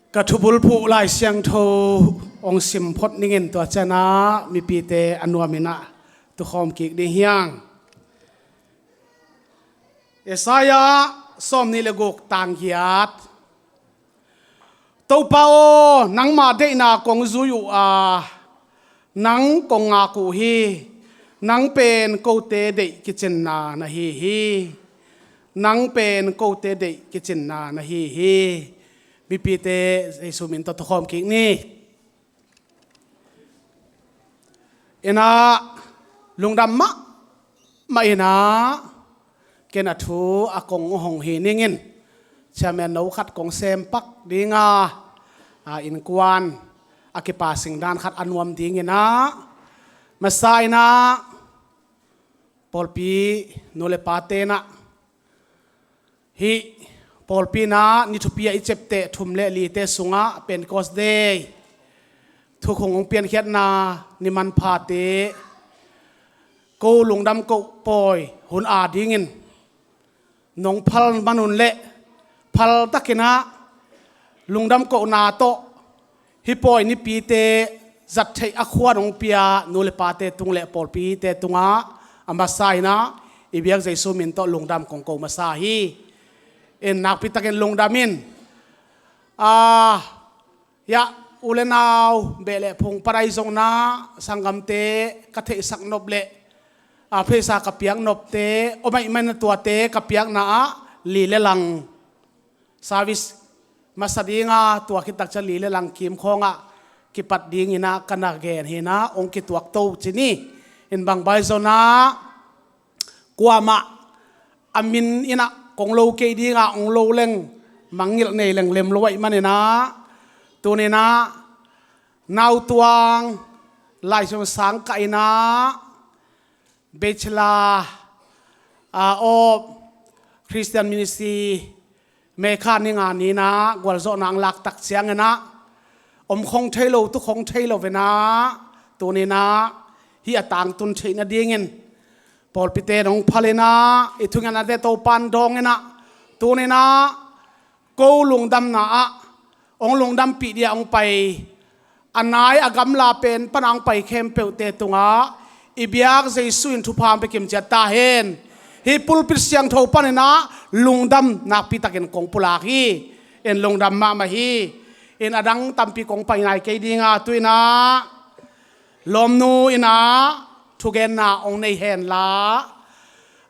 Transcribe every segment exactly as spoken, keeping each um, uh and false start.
Ka thubulphuh Lai Siangtho hong sim phot ningin tua ciangin ah mipite a nuamin ah tukhawm kik ding hi hang. Isaiah sawmnih le guk, tang giat. Topa aw, nangmah deihna kong zui uh a, nang kong ngak uh hi. Nang pen kote deih kicinna na hi hi. Nang pen kote deih kicinna na hi hi. Mipite Jesu min tawh tukhawm kik ni. Inah lungdam mahmah inah ken a thu a kong hong hi ningin chairman no khat kong sem pak dinga, a, innkuan a kipasing dan khat a nuam dinginah masa inah pawlpi nu le pate inah hih pawlpi inah ni thupi a i ciapteh thum le lite sungah Pentecost Day thukhun hong piankhiatna ni manphate ko lungdam koh pawi hun a dingin nong phal man un le phal takinah lungdam kohna tawh hih pawi nipite zat theih a khuan hong pia nu le pate tung le pawlpite tungah a masa inah i biak Jesu min tawh lungdam kong ko masa hi. In nakpi takin lungdam in, a, hiah u le nau beh le phung padai zongna sanggamte ka theihsak nop le, a, pheisa ka piak nopte om ahih manin tuate ka piakna ah li le lang service masa dinga tua khit tak ciang li le lang kim khawngah kipat dinginah ka na gen hinah hong kituak to ci ni. In bang bai zonah kuamah a min inah kong lo kei dinga hong lo leng mangngilh nei leng lem lo ahih maninah tuninah nautuang laisiangtho sang kah inah Bachelor, ah, of Christian Ministry, May kha ni nga ninah gualzawhna ang lak tak cianginah om khong thei lo, tu khong thei lo venah tuninah hih a tangtun theih nadingin pawlpite nong phalinah i thungetnate Topan dawnginah tuninah ko lungdamna ah hong lungdampih dia hong pai, a nai a gamla pen pana hong pai khempeuhte tungah i biak Jesu in thupha hong pia kimciat ta hen. Hih pulpit siangtho paninah lungdam nakpi takin kong pulak hi. In lungdam mahmah hi. In a dang tampi kong pai nai kei dinga tuinah lawmnu inah thugenna hong nei henla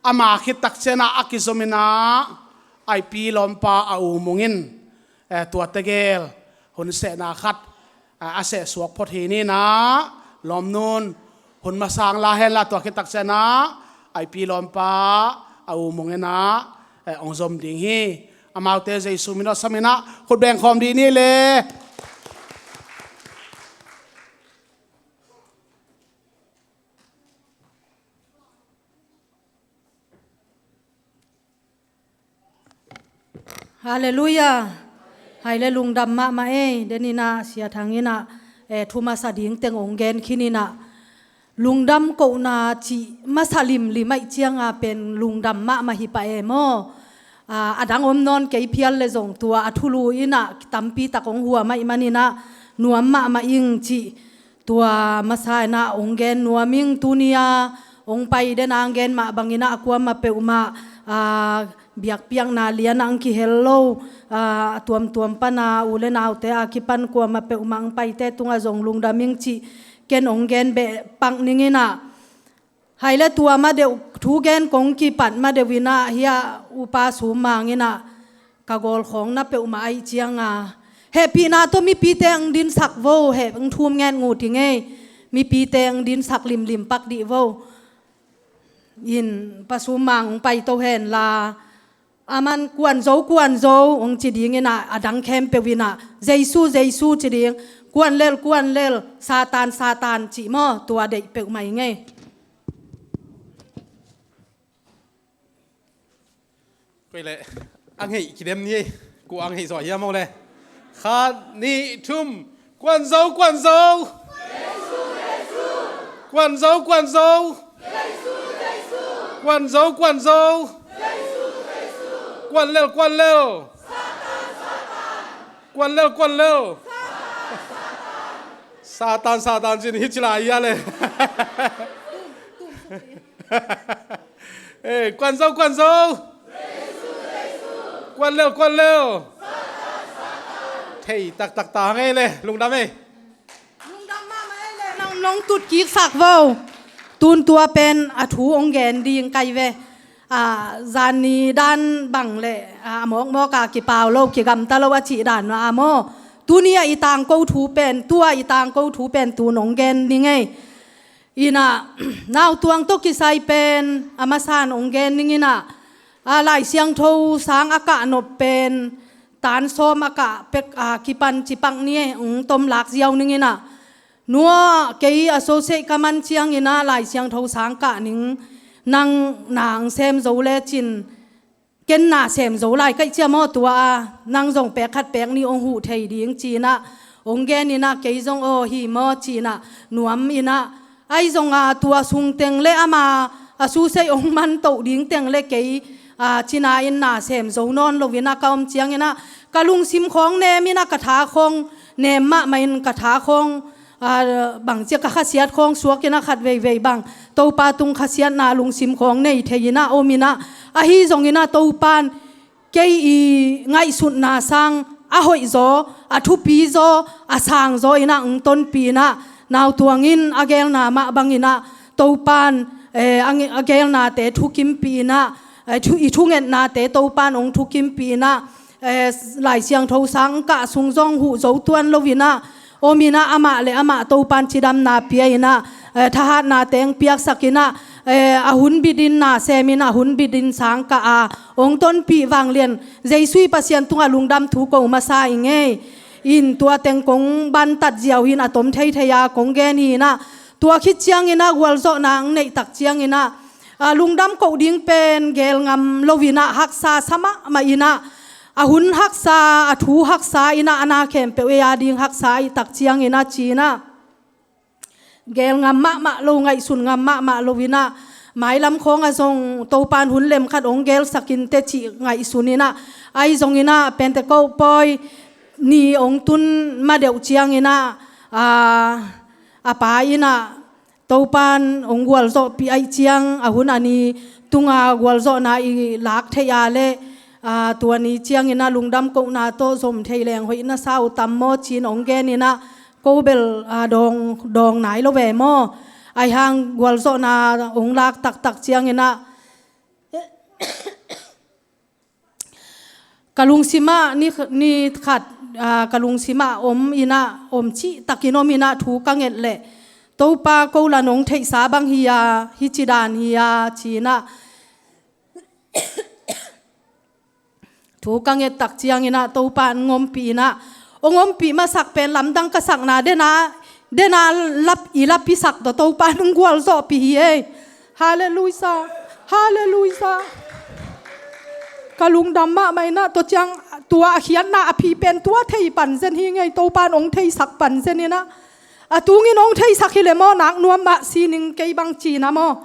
ama khit tak cianah a kizominah Aipi lawmpa a u Mung in, eh, tua tegel hun sehna khat, eh, a seh suak phot hi ninah lawmnun hun masang la henla tua khit tak cianah Aipi lawmpa a u Mung inah, eh, hong zom ding hi. Amaute Jesu min tawh saminah khut beng khawm dih ni le. Halleluiah. Hai le lungdam mahmah ei, deninah Sia Thang inah, eh, thu masa ding teng hong gen khininah lungdam kohna cih masa limlim ahih cianga pen lungdam mahmah hi pah e maw. Ah, a dang om nawn kei phial le zong tua a thulu inah tampi tak hong huam ahih maninah nuam mahmah ing cih tua masa inah hong gen nuam ing. Tuni-a hong pai dena hong gen mah banginah a kuamah peuhmah, aa, biakpiakna lianah hong kihel lo, aa, a tuamtuam pana u le naute a kipan kuamah peuhmah hong paite tungah zong lungdam ing cih ken hong gen beh pak ninginah. Hai le tua ma deuh thu gen kong kipat ma deuh inah hiah upa Sum Mang inah ka gawlkhawng na peuhmah ahih cianga hehpihna tawh mipite hong dinsak vo, heh hong thum nget ngut hi ngei. Mipite hong dinsak limlim pak dih vo. In Pa Sum Mang hong paito henla aman kuan zo, kuan zo hong ci dinginah a dang khempeuh inah Jesu, Jesu ci ding. Kuan lel, kuan lel, Satan, Satan cih maw, tua deih peuhmah hi ngei. Koi le a ngeih kidem ni ei. Ku a ngeih zawh hiam aw le. Khat, nih, thum. Kuan zo, kuan zo. Kuan zo, kuan zo. Kuan zo, kuan zo. Kuan lel, kuan lel. Kuan leu, kuan leu. Satan, Satan cin hi ci lai hia le. Eh, kuan zo, kuan zo. Kuan leu, kuan leu. Thei taktak ta ngei le, lungdam ei. Lungdam mahmah ei le, nang nong tut kiksak vo. Tun tua pen a thu ong gen ding kai ve. A, zan ni dan bang le, a, a mawkmawk a kipau lo, kigamta lo a cih dan mah a maw. Tuni a i tangko thu pen, tua i tangko thu pen tun ong gen ding ei. Inah, nautuang tawh kisai pen, a masan ong gen ding inah, a, Lai Siangtho sang a kah nop pen, tan sawm a kah pek, a, kipan cipak ni ei, ong tom lak ziau ning inah. Nua, kei associate ka man ciang inah, Lai Siangtho sang kah ning, nang na ong sem zo le cin, ken na sem zo lai kaih cia maw tua a, nang zong pek khat pek ni ong huh thei ding ci inah, ong gen inah kei zong aw hi maw ci inah, nuam inah, ahi zong a tua sung teng le ama a susei ong man toh ding teng le kei, a, cina in na sem zo nawn lo inah ka om ciang inah, ka lungsim khawng nem inah ka tha khawng, nem mahmah in ka tha khawng, a, bangcia ka khasiat khawng suak inah khat veivei bang Topa tung khasiatna lungsim khawng nei thei inah om inah, ahi zong inah Topan kei i ngaihsutna sang a hoih zaw, a thupi zaw, a sang zaw inah ong tonpih inah, nautuang in a gelna mah bang inah Topan, eh, a nge-, a gelnate thukimpih inah, eh, thu-, i thungetnate Topan ong thukimpih inah, eh, Lai Siangtho sang kah sung zong huh zo tuan lo inah, om inah amah le amah Topan cidamna pia inah, eh, thahatna teng piaksak inah, eh, a hun bit in na sem inah, a hun bit in sang kah a, ong tonpih vanglian, Jesu i Pasian tungah lungdam thu ko masa i ngei. In tua teng kong bantat ziau hi inah, a tom theithei a kong gen hi inah, tua khit ciang inah gualzawhna ong neih tak ciang inah, a, lungdam koh ding pen gel ngam lo inah, haksa sa mahmah inah, a hun haksa, a thu haksa inah, a na khempeuh ei a ding haksa i tak ciang inah ci inah, gel ngam mahmah lo, ngaihsun ngam mahmah lo inah, mailam khawng a zong Topan hun lem khat ong gelsak inteh cih ngaihsun inah, ahi zong inah Pentecost pawi ni ong tun ma deuh ciang inah, a, a pa inah Topan ong gualzawhpih aih ciang, a hun a ni tunga gualzawhna i lak theih a le, a, tua ni ciang inah lungdam kohna tawh zom thei leng hoih na sa uh tam maw ci-in ong gen inah, ko bel, a, dawng, dawng nai lo ve maw. Ahi hang gualzawhna ong lak taktak ciang inah, ka lungsim ah ni, ni khat, a, ka lungsim ah om inah, om cihtakin om inah thu ka nget leh, Topa ko la nong theihsa bang hi a, hi ci dan hi a ci inah, thu ka nget tak ciang inah Topa ong ompih inah, ong ompih masak pen lamdang ka sakna dena, dena lap, i lap i sak tawh Topa ong gualzawhpih hi ei. Halleluiah. Halleluiah. Ka lungdam mahmah inah, tua ciang tua a khiatna a phi pen tua thei pan zen hi ngei, Topa ong theisak pan zen inah. A tungin ong theisak hi le maw, nak nuam mah si ning kei bang ci inah maw.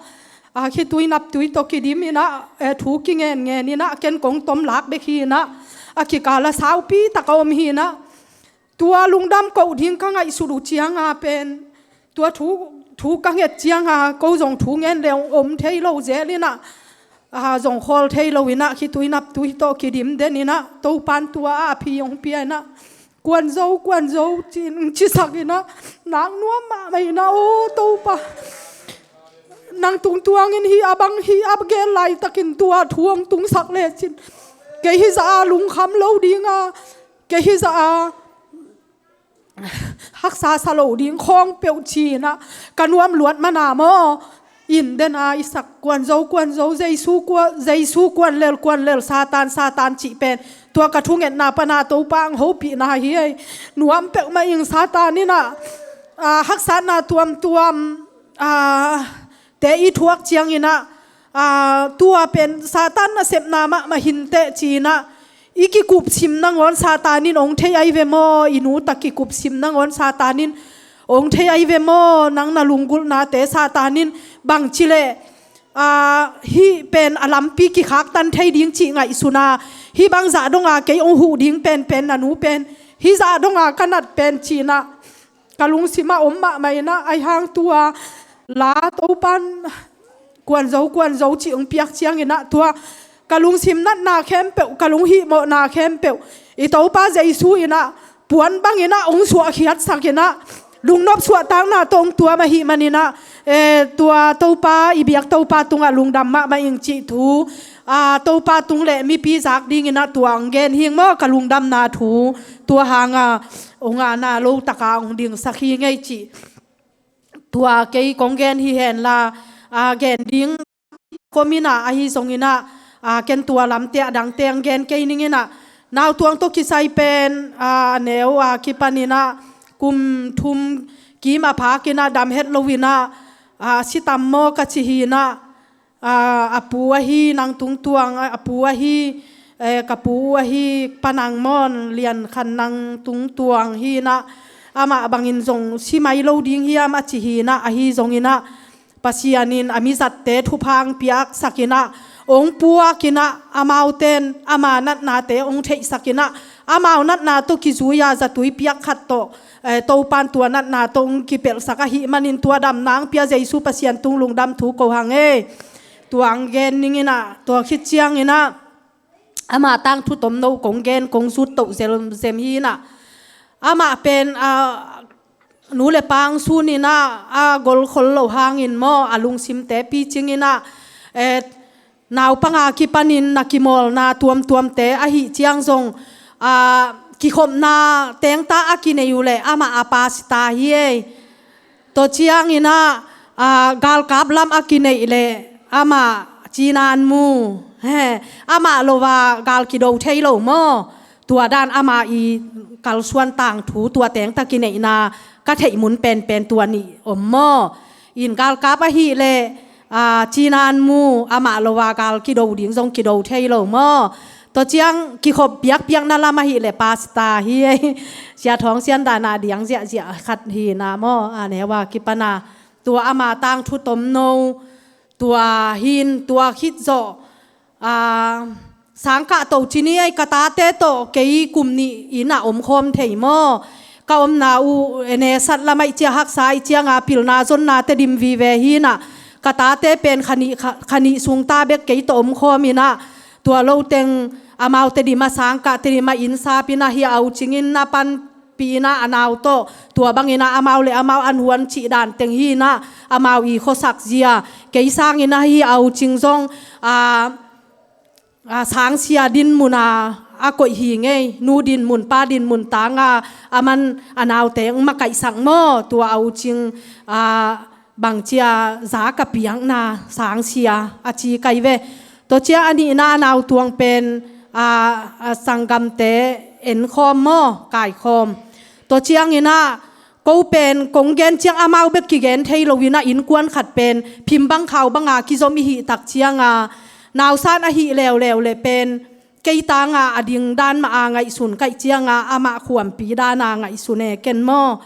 A, khitui naptui tawh kidim inah, eh, thu kingen ngen inah, ken kong tom lak bek hi inah, a kikal a saupi tak a om hi inah. Tua lungdam koh ding ka ngaihsut uh ciang a pen, tua thu, thu ka nget ciang a, ko zong thu ngen le om thei lo zel inah, a, zong khawl thei lo inah, khitui naptui tawh kidim den inah, Topan tua a phi ong pia inah, kuan zo, kuan zo ci-in ong cisak inah, nak nuam mahmah inah, aw Topa, nang tungtuangin hih a bang, hih a gel laitakin tua thu ong tungsak lecin, kei hizah a lungkham lo ding a, kei hizah a haksa sa lo ding khawng peuh ci inah, ka nuam luat man a maw. In dena i sak, kuan zo, kuan zo, Jesu kua-, Jesu kuan lel, kuan lel, Satan, Satan cih pen, tua ka thungetna pana Topa ong hopihna hi ei. Nuam peuhmah ing, Satan inah, a, haksatna tuamtuam, a, te i thuak ciang inah, a, tua pen Satan nasepna mahmah hi inteh ci inah, i kikupsim nangawn Satan in ong thei ahi ve maw, i nu tak kikupsim nangawn Satan in ong thei ahi ve maw, nang na lunggulhnate Satan in bangci leh, a, hih pen a lampi kikhaktan thei ding cih ngaihsun a, hih bangzah dong a kei ong huh ding penpen na nu pen Hih zah donga ka nat pen ci-in ah ka lungsim ah om mahmah in ah, ahi hang tua la Topan kuan zo kuan zo cih hong piak ciangin ah tua ka lungsim natna khempeuh, ka lunghihmawhna khempeuh i Topa Jesu in ah puan bangin ah hong suahkhiatsak in ah, lungnop suahtakna tawh hong tuam ahih manin ah, eh, tua Topa, i biak Topa tungah lungdam mahmah ing cih thu, ah, Topa tung le mipi zak dingin ah tua hong gen hi ing maw, ka lungdamna thu. Tua hanga hong ana lo taka hong dingsak hi ing ei cih tua kei kong gen hi henla, ah, gen ding komin ah, ahi zongin ah, ah, ken tua lamte a dangte hong gen kei ning in ah, nautuang tawh kisai pen, ah, a neu a kipanin ah kum thum kim a phakin ah dam het loin ah, ah, si tam maw ka ci hi in ah, ah, a pu ahi Nang Tung Tuang, a pu ahi, eh, ka pu ahi Pa Nang Mawn Lian Khan Nang Tung Tuang hi in ah, amah bangin zong si mai lo ding hiam a ci hi in ah, ahi zongin ah Pasian in a mizatte thupha hong piaksak in ah, hong puak in ah, amaute'n ama natnate hong theihsak in ah, amau natna tawh kizui-a zatui piak khat tawh, eh, Topan tua natna tawh hong kipelhsak ahih manin tua damna hong pia Jesu Pasian tung lungdam thu ko hang ei. Tua hong gen ning in ah, tua khit ciangin ah ama tangthu tomno kong gen, kong zut toh zelzem hi in ah, amah pen, ah, nu le pa hong sun in ah, a golkhol loh hangin maw, a lungsimte picing in ah, eh, naupang a kipanin na kimawlna tuamtuamte ahih ciang zong, ah, kikhopna tengta a kinei uh leh amah a pastor hi ei. Tua ciangin ah, ah, galkap lam a kineih leh amah cinan mu, he, amah lo a gal kido thei lo maw. Tua dan ama i kalsuan tangthu tua tengta kineihna ka theih mun penpen tua nih om maw. In galkap ahih leh, ah, cinan mu, amah lo a gal kido ding zong kido thei lo maw. Tua ciang kikhop biakpiakna lam ahih leh pastor hi ei. Sia Thawng Sian dan a diang ziahziah khat hi in ah maw, a neu a kipan a. Tua ama tangthu tomno, tua hi in, tua khit zawh, ah, sangkah to ci ni ei, ka tate tawh kei kum nih inn ah omkhawm thei maw. Ka omna uh, eh, nesat lam ahih ciang, haksa ahih cianga pilna zonna Tedim vive hi in ah, ka tate pen kha nih, kha, kha nih sung ta bek kei tawh omkhawm in ah, tua lo teng amau Tedim a sangkah, Tedim a inn sap in ah, hih a Au Cing in na panpih in ah a nau tawh, tua bangin ah amau le amau an huan cih dan teng hi in ah, amau i khuasak zia. Kei sangin ah hih a Au Cing zong, ah, ah, sangsia dinmun a, a koih hi ing ei. Nu dinmun, pa dinmun tanga, aman a naute hong makaihsak maw. Tua a Au Cing, ah, bangci a za ka piakna sangsia a ci kai ve. Tua ciang a nihna a nautuang pen, ah, ah, sanggamte enkhawm maw, kaikhawm. Tua ciangin ah, ko pen kong gen ciang amau bek kigen thei lo in ah, innkuan khat pen phim bang khau banga kizom i hih tak cianga, nausan ahih leuleu leh pen kei tanga a ding dan mah a ngaihsun ka hih cianga, amah khuampi dan a ngaihsun e ken maw.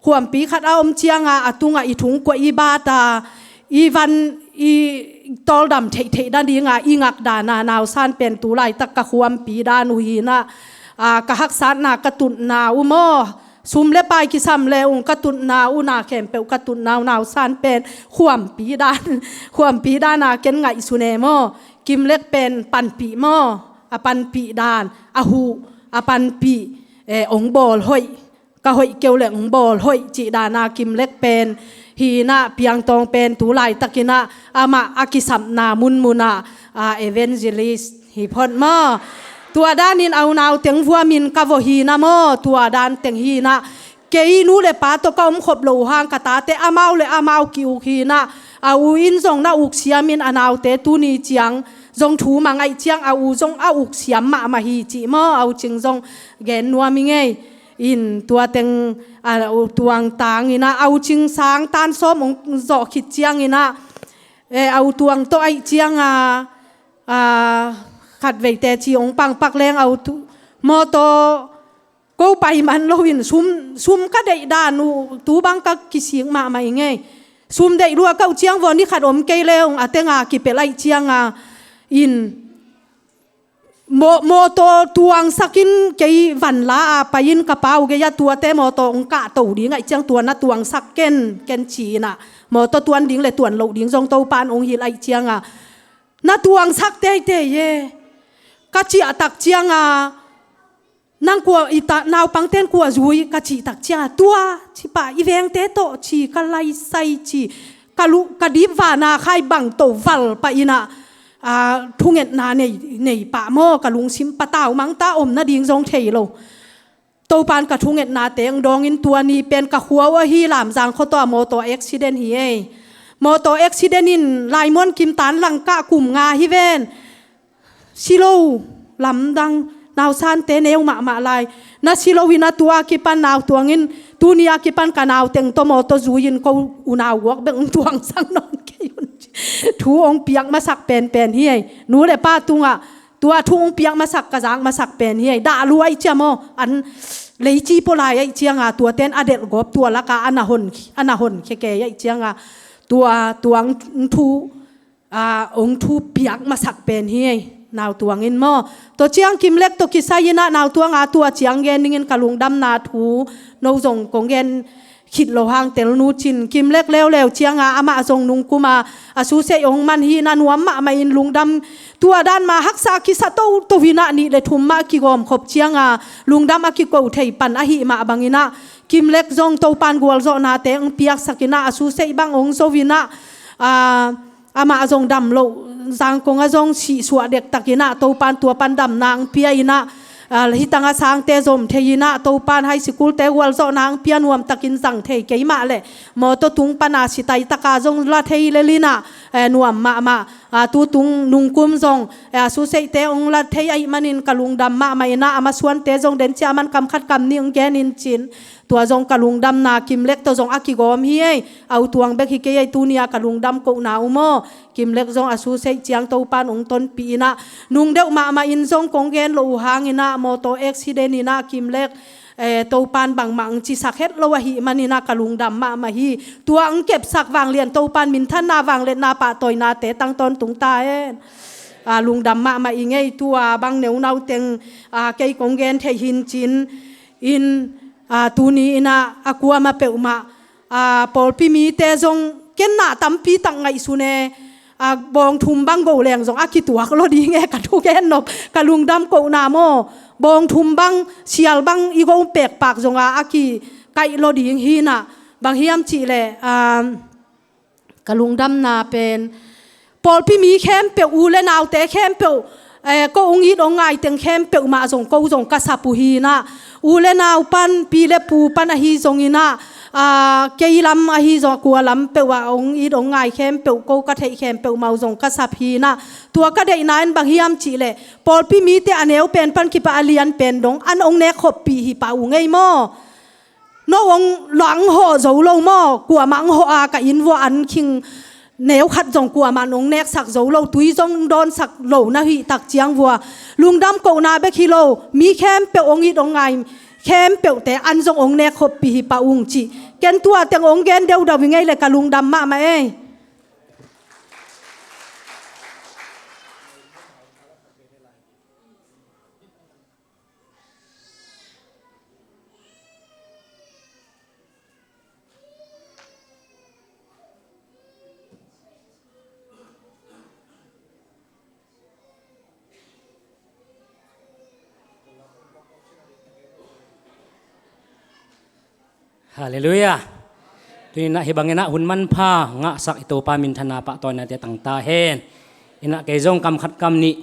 Khuampi khat a om cianga, a tungah i thungkuah i bat a, i van i tawldam theihtheih nadinga i ngak dan a, nausan pen tu laitak ka khuampi dan uh hi in ah, ah, ka haksatna, ka tutna uh maw, sum le pai kisam le ung, ka tutna uh, na khempeuh ka tutna uh, nausan pen khuampi dan, khuampi dan a ken ngaihsun e maw. Kimlek pen panpih maw, a panpih dan, a huh, a panpih, eh, ong bawl hoih, ka hoih keu leh ong bawl hoih cih dan a Kimlek pen hi in ah, Piangtawng pen tu laitakin ah amah a kisapna munmun ah, ah, evangelist hi phot maw. Tua danin a unau teng vuamin ka vawh hi in ah maw, tua dan teng hi in ah, kei nu le pa tawh ka om khop loh uh hang ka tate amau le amau ki-uk hi in ah, a u in zong na uk siamin a naute tuni ciang zong thu mang ahih ciang a u zong a uk siam mahmah hi cih maw, a u Cing zong gen nuam ing ei. In tua teng, a, u Tuang tangin ah, a u Cing sang tan sawm ong zawh khit ciangin ah, e, a u Tuang tawh ahih cianga, a, khat vei teci ong pangpak leng a u Tu, mawtaw ko pai man loin sum, sum ka deih dan uh, tu bang ka kisik mahmah ing ei. Sum deih lua ka uh ciang vawh ni khat om kei le ong a tenga kipelh ahih cianga, in Mawtaw tuangsak in kei van la a pai in ka pa uh gei ah tuate mawtaw hong kahto ding ahih ciang tua na tuangsak ken, ken ci-in ah mawtaw tuan ding le tuan loh ding zong Topan hong hilh ahih ciang a na tuangsak teitei e. Ka ciahtak ciang a nang kua i ta, naupangten kua zui ka cihtak ciang a tua ci pah i vengte tawh ci ka laisai ci ka lu, ka dipvana khai bangto val pah in ah, thungetna nei, nei pah maw ka lungsim patau mangta om nading zong thei lo. Topan ka thungetnate hong dawngin tua ni pen ka khua uh ahi Lamzang khuataw a mawtaw accident hi ei. Mawtaw accident in laimuan kimtan langkah kum nga hi ven. Si lo lamdang nausante neu mahmah lai. Na si lo in a tua kipan nau tuangin tuni a kipan ka nauteng tawh mawtaw zui-in ko unau guak bek hong tuangsak nawn kei un. Thu hong piak masak penpen hi ei. Nu le pa tungah tua thu hong piak masak ka zak masak pen hi ei. Dah lu ahih ciang maw an leici pua lai ahih ciang a tuaten a delh gawp tua laka a na hon, a na hon khekei ahih ciang a tua, tua hong thu, hong thu piak masak pen hi ei. Nau tuangin maw tua ciang Kimlek tawh kisai in ah nau tuang a tua ciang gen dingin ka lungdamna thu no zong kong gen khit lo hang tel nu cin. Kimlek leuleu ciang a amah zong nungkum a a suseih hong man hi in a nuam mahmah in lungdam. Tua dan mah haksa kisa toto in ah nih le thum mah kigawm khop ciang a lungdam a kiko thei pan ahih mah bangin ah Kimlek zong Topan gualzawhnate hong piaksak in ah a suseih bang hong zo in ah, amah zong dam loh zangkong a zong sihsuah dektak in ah Topan tua pan damna hong pia in ah, hitang a sangte zom thei in ah Topan high school-te gualzawhna hong pia nuamtakin zang thei kei mah leh mawtaw tung pan a sitaitaka zong la thei lel in ah, nuam mahmah. Tutung nungkum zong a suseihte hong la thei ahih manin ka lungdam mahmah in ah a masuante zong den ciah a man kam khat kam nih hong gen in cin. Tua zong ka lungdamna Kimlek tawh zong a kigawm hi ei. A u tuang bek hi kei ei tuni a ka lungdam kohna uh maw. Kimlek zong a suseih ciang Topan hong tonpih in ah nungdeuh mahmah in zong kong gen loh uh hang in ah mawtaw accident in ah Kimlek Topan bangmah hong cisak het lo ahih manin ah ka lungdam mahmah hi. Tua hong kepsak vanglian Topan minthanna vangliatna pahtawinate tang tawntung ta hen. Lungdam mahmah i ngei. Tua bang neunau teng kei kong gen theih hi in cin in, tuni in ah a kuamah peuhmah pawlpi mite zong ken na tampi tak ngaihsun e. Bawng thum bang go leng zong a kituak lo ding e ka thugen nop ka lungdam kohna maw. Bawng thum bang sial bang i go pekpak zong a a kikaih lo ding hi in ah bang hiam cih leh ka lungdamna pen pawlpi mi khempeuh u le naute khempeuh ko hong it hong ngai teng khempeuh mah zong ko zong ka sap uh hi in ah u le nau pan pi le pu pan ahi zongin ah kei lam ahi zong a kua lam peuh ah hong it hong ngai khempeuh ko ka theih khempeuh mah uh zong ka sap hi in ah tua ka deihna in bang hiam cih leh pawlpi mite a neu pen pan kipah a lian pen dong an hong nek khoppih hi pah uh ngei maw. No hong luang hawh zo lo maw kuamah hong hawh a ka inn vua an khing neu khat zong kuamah nong neksak zo lo tui zong dawnsak lo na hih tak ciang vua lungdam kohna bek hi lo mi khempeuh hong it hong ngai khempeuhte an zong hong nek khoppih hi pah ung cih ken tua teng hong gen deudau hi ngei le ka lungdam mahmah ei. Halleluiah. Tuni in ah hih bangin ah hun manpha ngahsak i Topa minthanna pahtawinate tang ta hen. In ah kei zong kam khat kam nih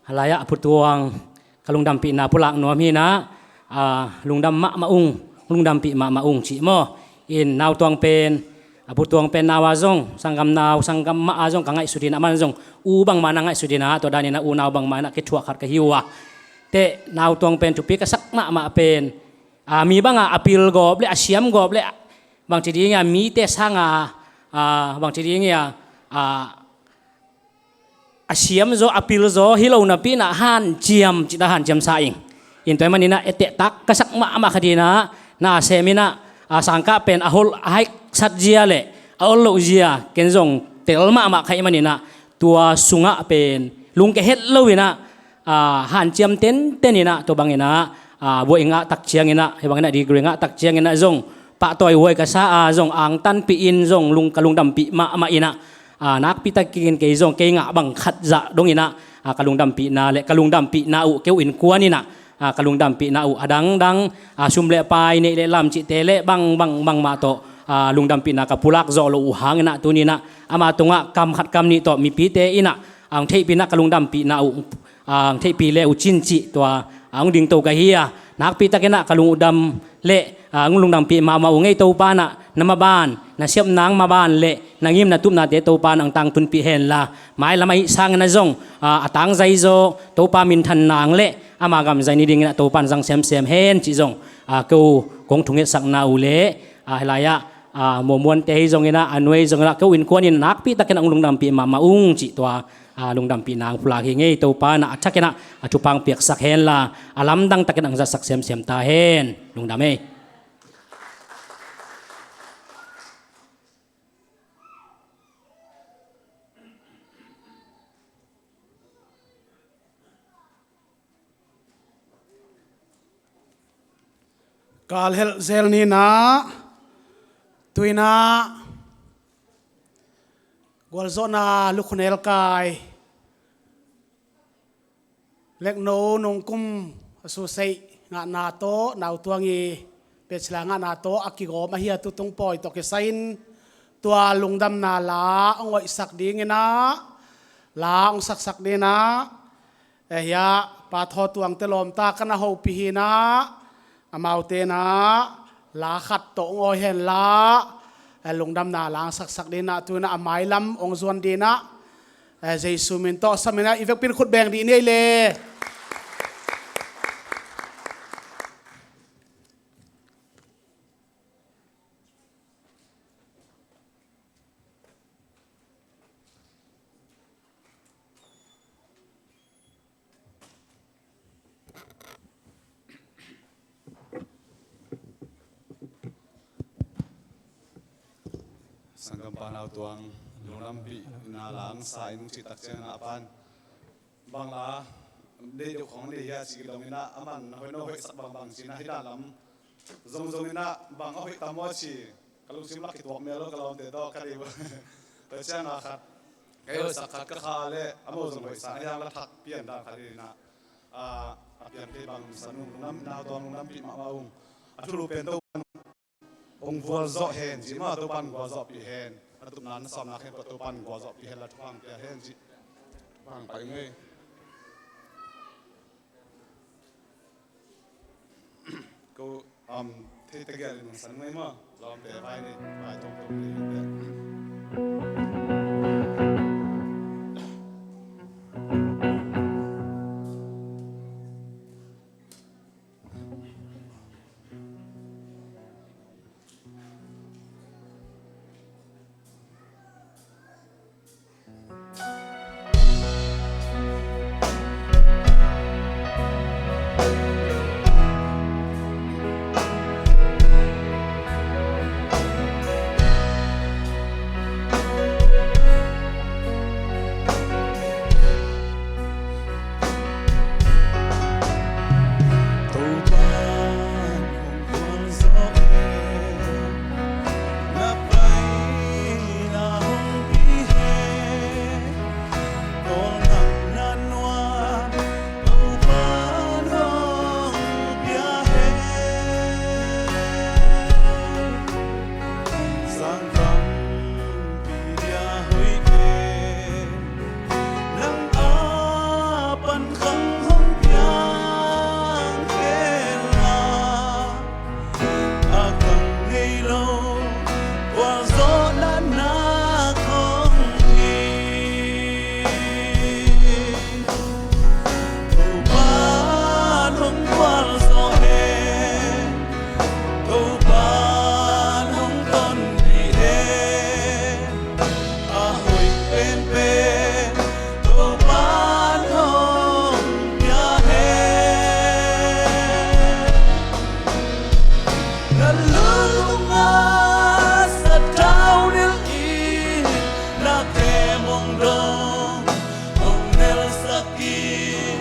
halai ah a putuang ka lungdampihna pulak nuam hi in ah lungdam mahmah ung, lungdampih mahmah ung cih maw. In nau tuang pen a putuang pen nau a zong sanggam nau sanggam mah a zong ka ngaihsut in ah man zong u bangmah na ngaihsut in ah tua dan in ah unau bangmah in ah kithuah khat ka hi uh a. Teh nau tuang pen thupi ka sak mahmah pen mi bang a a pil gawp le a siam gawp le bangci ding a mite sang a bangci ding a a siam zaw a pil zaw hi lo napi in ah hanciam cih ta hanciam sa ing. In tua ahih manin ah eteh tak ka sak mahmah khat in ah na sem in ah sangkah pen a hol a haksat zia le a ol loh zia ken zong tel mahmah kha ahih manin ah tua sungah pen lungke het lo in ah ah, hanciam tenten in ah, tua bangin ah, ah, vuah i ngah tak ciangin ah, hih bangin ah degree ngah tak ciangin ah zong pahtawi huai ka sa a, zong angtanpih in zong lung, ka lungdampih mahmah in ah, ah, nakpi takin kei zong kei ngah bang khat zah dongin ah, ah, ka lungdampihna le ka lungdampihna uh kei uh innkuan in ah, ah, ka lungdampihna uh a dangdang, ah, sum le pai, neih le lam cihte le bang, bang, bangmah tawh, ah, lungdampihna ka pulak zawh loh uh hangin ah tuni in ah ama tungah kam khat kam nih tawh mipite in ah ang theihpih in ah ka lungdampihna uh, ang theihpih le uh cin cih tua, ah, hong dingto ka hi a, nakpi takin ah ka lungdam le, ah, hong lungdampih mahmah uh ngei Topa in ah, na maban, na siamna maban le na ngimna tupnate Topa in ang tangtunpih henla, mailam ahih sangin ah zong, ah, a tangzai zaw Topa minthanna ang le ama gamzai ni dingin ah Topa in zang semsem hen cih zong, ah, ko kong thungetsakna uh le, ah, hih lai-ah, ah, muanmuante hi zongin ah, a nuai zongin ah, ko innkuan in nakpi takin ah hong lungdampih mahmah ung cih tua, ah, lungdampihna ang pulak hi ing ei. Topa in ah a thakin ah a thupha ang piaksak henla, a lamdang takin ang zatsak semsem ta hen. Lungdam ei. Kal helh zel ni in ah, tu in ah gualzawhna lukhunelkai Lekno nungkum a suseih ngahna tawh, nautuang i pechla ngahna tawh a kigawm ahi a, tutung pawi tawh kisai-in tua lungdamna la hong hoihsak dingin ah, la hong saksak dingin ah, eh, hiah Pa Thaw Tuangte lawmta ka na hopih hi in ah, amaute in ah la khat tawh hong awi henla, eh, lungdamna la hong saksak dingin ah, tu in ah a mailam hong zuan dingin ah, eh, Jesu min tawh sam in ah, i vekpi in khut beng dih ni ei le. Sanggampa Nau Tuang, lungdampihna la hong sa ing cih tak ciangin a pan bang la, deih deuh khong nei hia cih kidong in ah, aman na hoih, na hoihsak bangbang ci-in ah, hih dan lam zongzong in ah bang a hoih tam aw ci, ka lungsim lak kituak mel lo, ka lawmte tawh ka deih uh. Tua ciang a khat, ka hoihsak khat ka kha leh, amau zong hoihsak a, hiang la thak pian dan khat in ah, a, a piang thei bang sa nung, lungdam, Nau Tuang lungdampih mahmah ung. A thulu pen Topa'n hong gualzawh hen, ci mah, Topa'n gualzawhpih hen. A tupna na sawmna khempeuh Topa'n gualzawhpih hen, la thupha pia hen, ci. Thupha pia ing ei. Ko, um, thei tegel in hong san ing ei maw. Lawmte vai nei, vai tawmtawm nei. Nang a pan khang hong piang hen la, a kang ngei lo gualzawhna nak hong hi. Topa'n hong gualzawh hen, Topa'n hong tonpih hen. A hoih penpen Topa'n hong pia hen. Na lung a sathau nilh in, na kem hong dong hong nelsak in.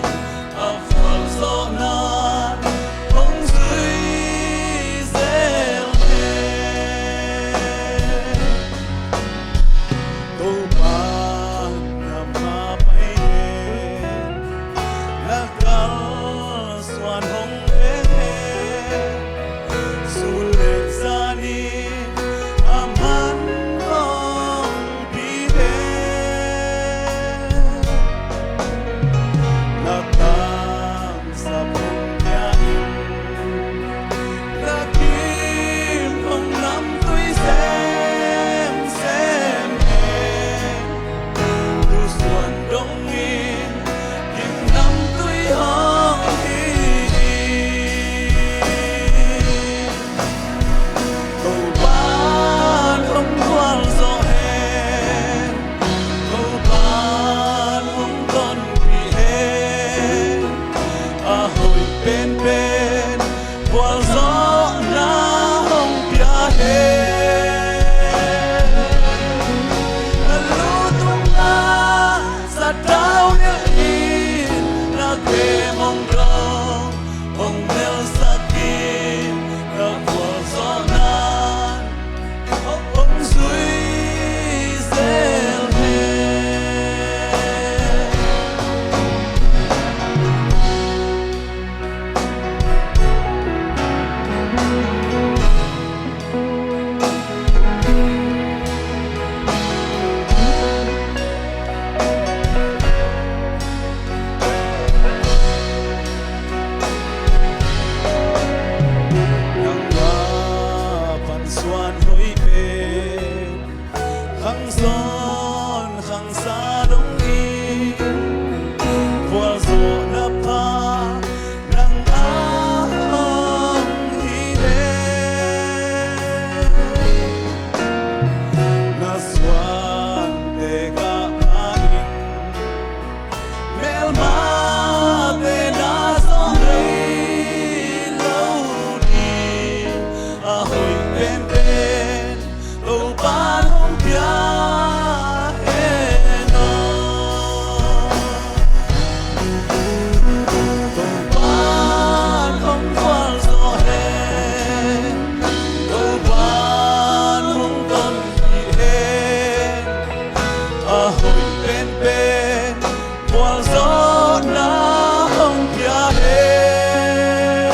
Nang a pan suan hoih pen khang zawn khang sa dong hi. Vualzawhna pha nang a hong hi leh, na suante gah pha in, melmate na zawng rei lo ding. A hoih penpen Topa'n hong pia hen aw. Topa'n hong vualzawh hen. Topa'n hong tonpih hen. A hoih penpen vualzawhna hong pia hen.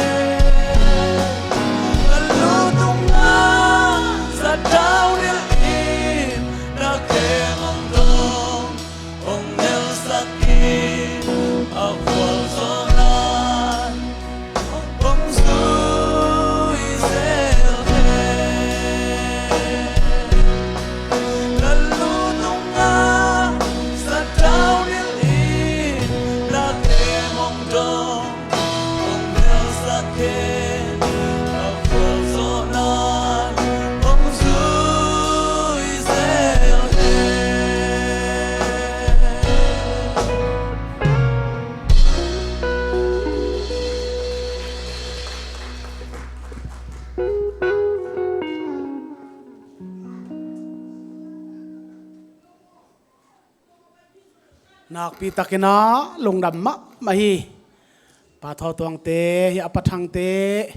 Na lu tungah zatau nilh in, na khem hong dong hong nelsak in. A vualzawhna hong zui zel hen. Na lu tungah zatau nilh in, na khem hong dong hong nelsak hen. A vualzawhna hong zui zel hen. Nakpi takin ah lungdam mahmah hi. Pa Thawtuangte hi, a Pa Thangte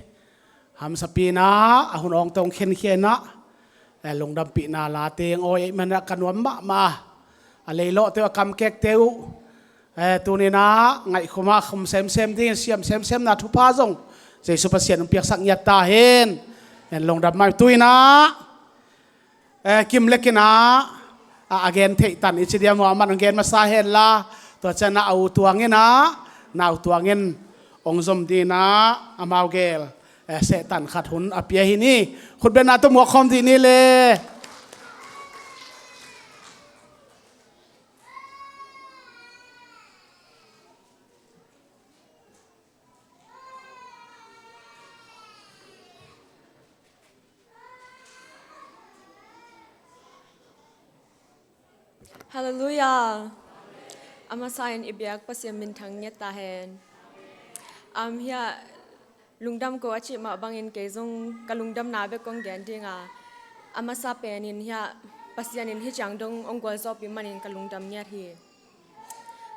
hamsapi in ah, a hun awngte hong khenkhia in ah, eh, lungdampihna late hong awi ahih manin ah ka nuam mahmah. A leilawhte uh, a kamkekte uh, eh, tuni in ah ngaihkhum ah khum semsem dingin siam semsemna thupha zong Jesu Pasian hong piaksak ngiat ta hen. En lungdam mah. Tu in ah, eh, Kim le Kin ah, a, a gen theih tan i ci diam maw, aman hong gen masa hen la, tua ciang ah a u Tuang in ah, nau Tuang in hong zom dingin ah amau gel, eh, sehtan khat hun a pia hi ni. Khutbetna tawh muak khawm dih ni le. Halleluiah. A masa in i biak Pasian minthang ngiat ta hen. Am, hiah lungdam ko a cih mah bangin kei zong ka lungdamna bek kong gen ding a, a masa penin hiah Pasian in hih ciang dong hong gualzawhpih manin ka lungdam ngiat hi.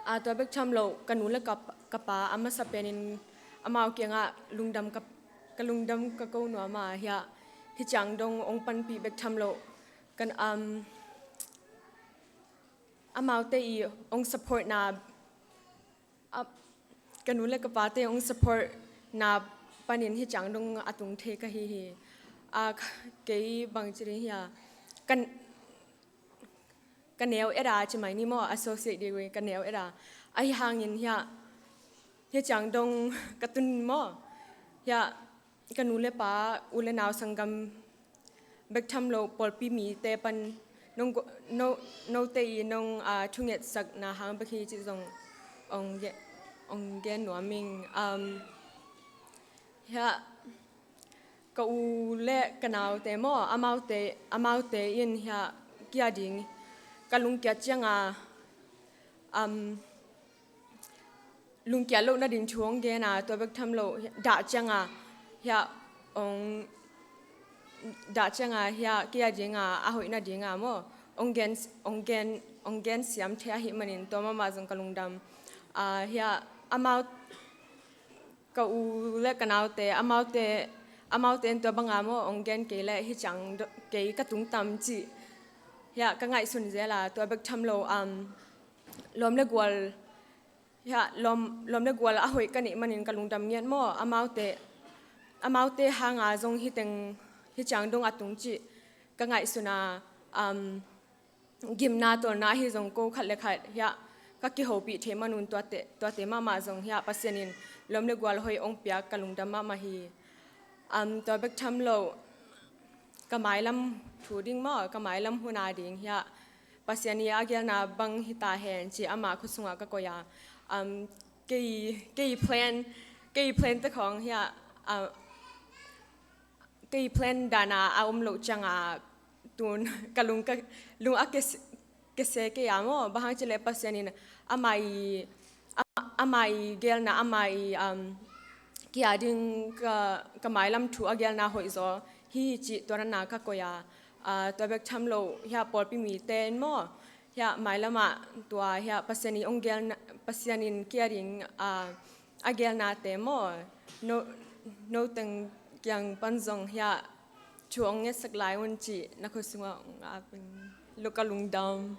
A, tua bek tham lo, ka nu le ka, ka pa a masa penin amau kiangah lungdam ka, ka lungdam ka ko nuam a, hiah hih ciang dong hong panpih bek tham lo, kan, um, amaute i hong supportna, a, ka nu le ka pate hong supportna panin hih ciang dong a tung thei ka hi hi. A, kei bang ci ding hiah, kan, ka neu et a ci mai ni maw, associate degree ka neu et a. Ahi hangin hiah, hih ciang dong ka tun maw, hiah ka nu le pa, u le nau, sanggam bek tham lo, pawlpi mite pan nong, no, note i nong, ah, thungetsakna hang bek hi cih zong hong gen, hong gen nuam ing. Um, hiah ka u le ka naute maw, amaute, amaute in hiah kei a ding ka lungkiat ciang a, um, lungkiat loh nading thu hong gen a, tua bek tham lo, dah ciang a hiah hong, dah ciang a hiah kei a ding a, a hoih nading a maw, hong gen, hong gen, hong gen siam thei ahih manin tua mahmah zong ka lungdam. Ah, hiah amau, ka u le ka naute, amaute, amaute in tua bang a maw hong gen kei leh hih ciang do-, kei ka tungtam cih hiah ka ngaihsun zel a, tua bek tham lo, um, lawm le gual, hiah lawm, lawm le gual a hoih ka neih manin ka lungdam ngiat maw, amaute, amaute hanga zong hi teng hi ciang dong a tung cih ka ngaihsun a, um, gimna tawlna ahi zong ko khat le khat hiah ka kihopih theih manun tuate, tuate mahmah zong hiah Pasian in lom le gual hoih ong piak ka lungdam mahmah hi. Um, tua bek tham lo ka mailam thu ding maw, ka mailam huna ding hiah Pasian i a gelna bang hita hen ci ama khut sungah ka koih a. Um, kei, kei plan, kei plan te khong hiah, uh, kei plan dana a om loh cianga tun ka lung ka, lung a kes, kese kei a maw, bang hang cileh Pasian in ama i, ama, ama i gelna, ama i, um, kia ding ka, ka mailam thu a gelna hoih zaw hi cih tua nana ka koih a. Ah, tua bek tham lo hiah pawlpi mite in maw, hiah mailamah tua hiah Pasian i ong gelna, Pasian in kia ding, ah, a gelnate maw, no, no teng kiang pan zong hiah thu ong ngetsak lai un cih na khut sungah ong ap in luk a lungdam.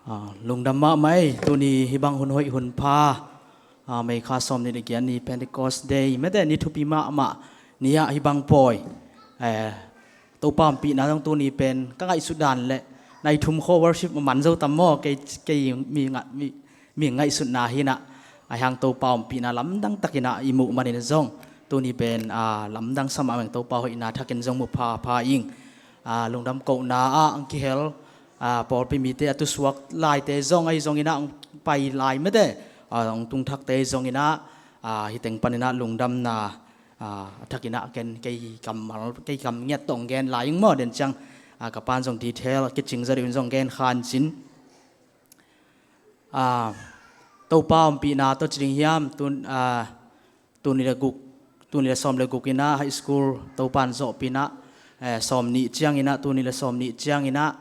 Ah, lungdam mahmah ei, tuni hih bang hun hoih hun pha, ah, May kha sawm nih le giat ni Pentecost Day, mete ni thupi mahmah ni ah hih bang pawi. Eh, Topa ompihna zong tuni pen ka ngaihsut dan le nai thum khaw worship a man zo tam maw, kei, kei mi nga, mi, mi ngaihsutna hi nah, a hiang Topa ompihna lamdang takin ah i muh manin zong tuni pen, ah, lamdang sa mahmah ing, Topa hoihna thakin zong mu phapha ing. Ah, lungdam kohna ah ang kihel, ah, pawlpi mite a tusuak laite zong ahi zongin ah ang pai lai mete, ah, ang tungthakte zongin ah, ah, hih teng panin ah lungdamna, ah, a thakin ah ken kei kammal, kei kam ngiat tawh ang gen lai ing maw, den ciang, ah, ka pan zong detail a kicing zaw deuhin zong gen khan cin. Ah, Topa ompihna tawh ci ding hiam, tun, ah, tuni le guk, tuni le sawm le guk in ah high school Topa in zawhpih in ah, eh, sawm nih ciangin ah, tuni le sawm nih ciangin ah,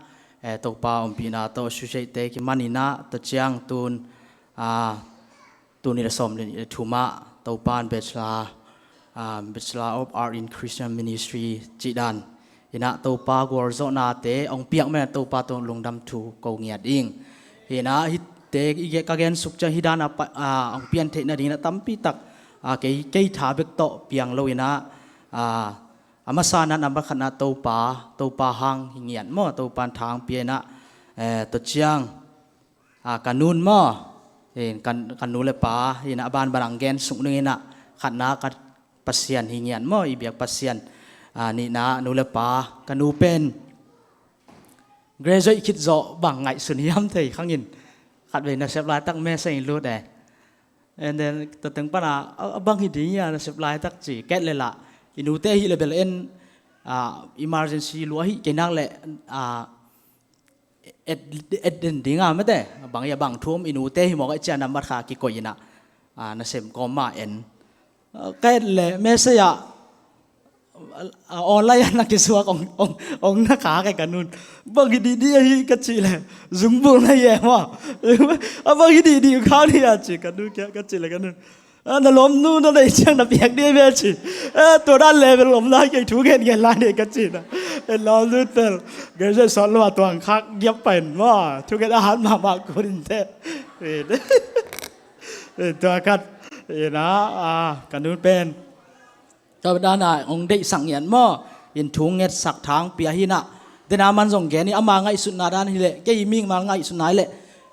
eh, Topa ompihna tawh associate te kiman in ah, tua ciang tun, ah, tuni le sawm le nih le thum ah Topa in bachelor, ah, Bachelor of Art in Christian Ministry cih dan in ah Topa gualzawhnate ong piak mah in ah Topa tawh lungdam thu ko ngiat ing. Hi nah hihte i ge-, ka gen suk ciang hih dan ah pa, ah, ong pian theih nading in ah tampi tak, ah, kei, kei tha bek tawh piang lo in ah, ah, a masa in ah nambat khat in ah Topa, Topa hang hi ngiat maw, Topa in tha hong pia in ah, eh, tua ciang, ah, ka nu'n maw, eh, ka, ka nu le pa in ah a banban ang gen suk ning in ah, khatna ka Pasian hi ngiat maw, i biak Pasian, ah, nihna nu le pa, ka nu pen graduate khit zawh bang ngaihsun hiam thei khang in, khatvei nasep laitak mesa in lut e. And then tua teng pan a, a, a bang hi ding hia nasep laitak ci, ket le lah, i nute hih le bel en, ah, emergency lua hih kei nak le, ah, et, et den ding a mete, bang hia bang thu om, i nute hi mawk a i cia nambat kha kikoih in ah, ah, nasem kawm mah en. Ah, ka et le message ah, ah, online ah na kisuak ong, ong, ong na khak e ka nu'n. Bang hi dihdih ahi ka cih le, zungbulh na hi e maw. A bang hi dihdih khak ni a ci ka nu kiang ka cih le ka nu'n, ah, na lawmnu na neih ciang na piak dih ve ci. Ah, tua dan le bel lawmna kei thu gen gen lai ni ka ci na. E lawmnu tel. Graduate sawt lo a tuang khak giap pai in maw. Thu gen a hat mahmah kun in te. E, e, tua khat. E na, ah, ka nu pen tua dan a ong deihsak ngiat maw. In thu ngetsak tha ong pia hi nah. Dena man zong gen hi ama ngaihsutna dan hi leh. Kei mihing mal ngaihsutna hi leh.